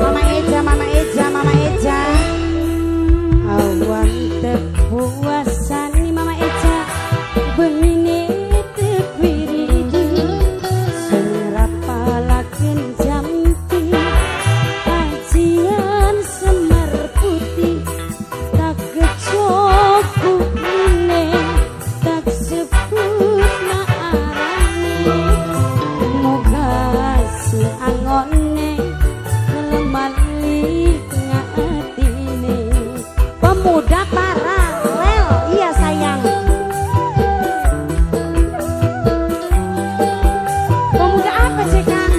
Mama Eja, Mama Eja, Mama Eja. Awan tepuasani Mama Eja, bengine tepiridi sing rapalaken jampi ajian Semar Putih tak kecok kupine tak sebut arane moga sing angone lemali ngatine. Pemuda Paralel, iya sayang. Pemuda apa sih, Kang?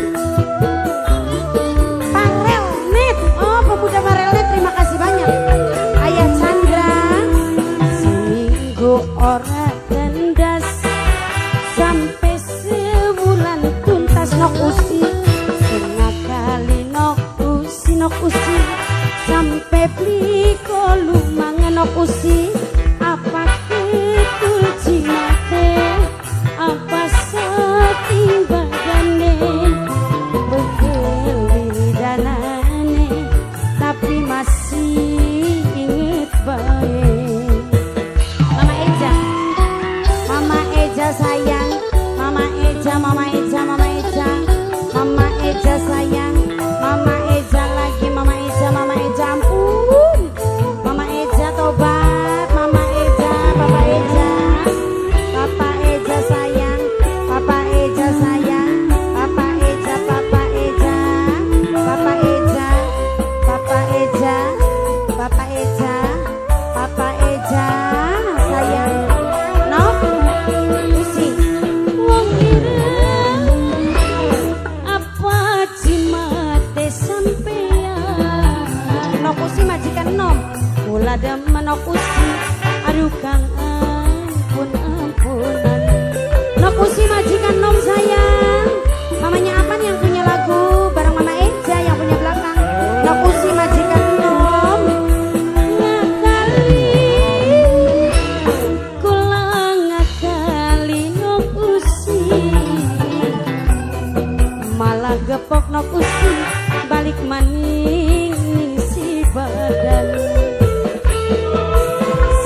Parelnet. Oh, Pemuda Parelnet, terima kasih banyak. Ayah Chandra. Seminggu ora tendas sampai sebulan tuntas nok usi. Sengakali nok usi, nok usi sampai beli kolu mangan nok usi. Apa ketul jimate, apa saking badane bekel wiridanane tapi masih inget baik. Mama Eja, Mama Eja sayang, Mama Eja, Mama Eja, Mama Eja, Mama Eja sayang, Mama Eja lagi, Mama Eja, Mama Eja, ampun, Mama Eja tobat, Mama Eja, Papa Eja, Papa Eja sayang, Papa Eja sayang, Papa Eja, Papa Eja, Papa Eja, Papa Eja, Papa Eja, Papa Eja sayang. Nok usi. Wong ireng apa jimate sampeyan. Nok usi majikan nom kula demen nok usi, aduh Kang ampun ampunan. Nok usi majikan nom sayang. Mamanya apa nih yang punya lagu bareng Mama Eja yang punya belakang? Nok usi majikan nom. Ngakali kula ngakali nok usi, malah gepok nok usi balik maning si badan.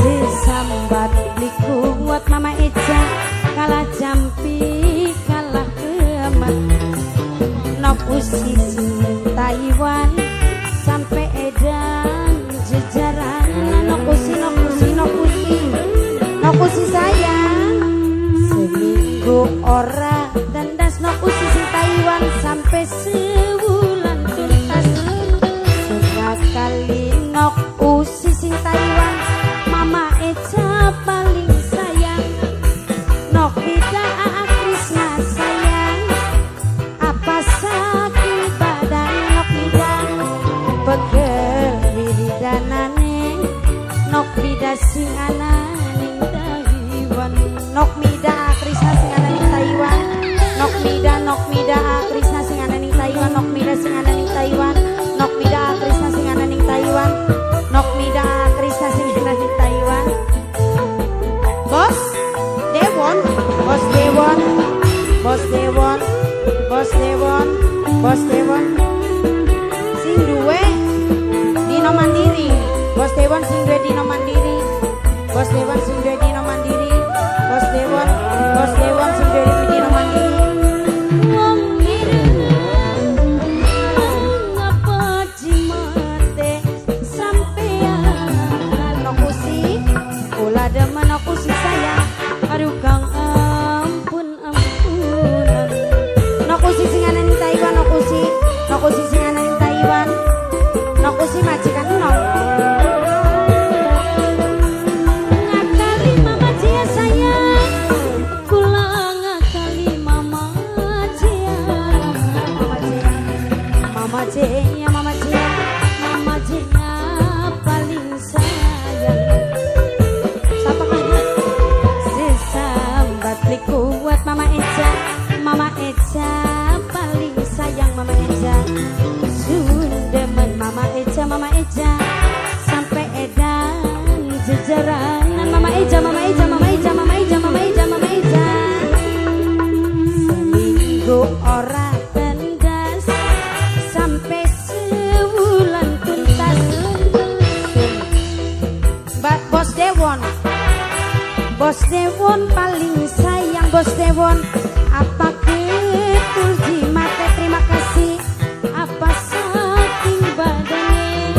Sesambat beli kuat Mama Eja kalah jampi kalah kemat. Nok usi sing Taiwan sampai edan jejaran. Nok usi, nok usi, nok usi, nok usi sayang. Seminggu ora dandas nok usi sing Taiwan sampai sebulan tuntas. Kali nok usi sing Taiwan, Mama Eja paling sayang. Nok Mida Krisna sayang, apa saking badan nok Mida pegel wiridanane. Nok Mida sing ana ning Taiwan, Nok Mida Krisna sing ana ning Taiwan, Nok Mida, Nok Mida Krisna sing ana ning Taiwan, Nok Mida sing ana ning Taiwan, Nok Mida Krisna sing ana ning Taiwan, Nok Mida Krisna sing ana ning Taiwan. Bos Dewon, Bos Dewon, Bos Dewon, Bos Dewon, Bos Dewon sing duwe Dino Mandiri, Bos Dewon sing duwe Dino Mandiri, Bos Dewon sing duwe Dino Mandiri, Bos Dewon, Bos Dewon sing duwe Dino Mandiri. Wong ireng ngapa jimate sampeyan. Nok usi kula demen nok usi sayang, aduh Kang ampun ampunan. Nok usi sing ana ning Taiwan, nok usi, nok usi sing ana ning Taiwan, nok usi majikan nok. Ngakali Mama Jia sayang, kula ngakali Mama Jia, Mama Jia, Mama Jia, Mama Jia, Mama Jia paling sayang. Sapa kan? Sesambat beli kuat Mama Eja, Mama Eja paling sayang Mama Eja. Sundemen Mama Eja, Mama Eja sampai edan jejeranan. Mama Eja, Mama Eja, Mama Eja, Mama Eja, Mama Eja, Mama Eja. Seminggu ora tendas sampai Dewon paling sayang Bos Dewon. Apa ketul jimate, terima kasih. Apa saking badane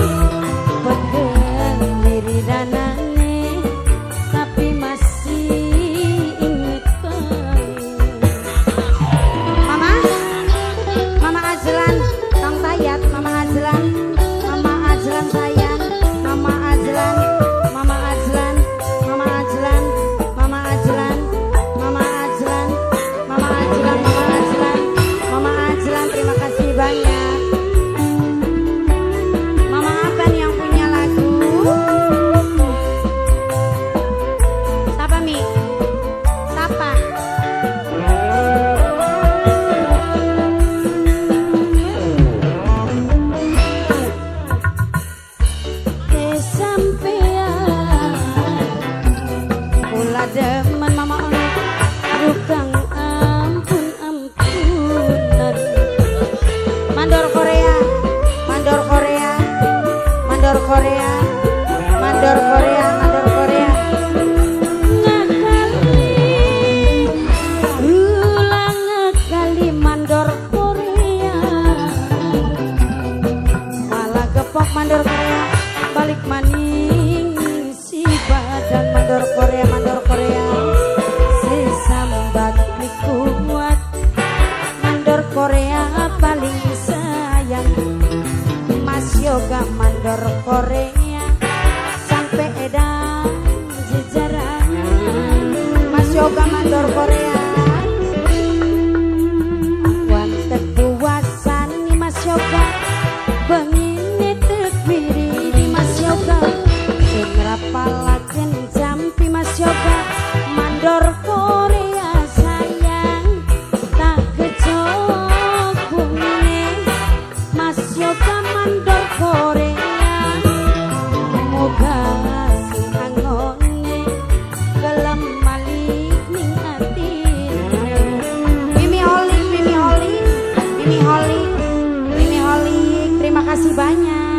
pegel liriranane, tapi masih inget banget. Mama, Mama Azlan, Kang Tayat, Mama Azlan, Mama Azlan sayang, Mama Azlan, Mama Azlan, Mama Azlan, Mama Azlan, Mama Azlan, Mama Azlan, Mama Azlan, Mama Azlan, terima kasih banyak. Mama Aban yang punya lagu. Siapa Mi? Siapa? Kesampean kula demen Mama Oni rukang ampun ampunan. Mandor Korea, mandor Korea, mandor Korea, mandor Korea, mandor Korea. Ngakali, ulang ngakali mandor Korea. Malah gepok mandor Korea, balik maning si badan mandor Korea, mandor Korea. Si sambat kuat, mandor Korea paling sayang. Mas Yoga mandor Korea sampai edan jejaran. Mas Yoga mandor Korea. Wonten puasani Mas Yoga, bengine tekbiri Mas Yoga. Sing rapalaken jampi Mas Yoga, mandor Korea sayang. Tak kejok bumine Mas Yoga mandor Korea. Moga sing angone gelem malik ning atine. Mimi Holik, Mimi Holik, Mimi Holik, Mimi Holik, terima kasih banyak.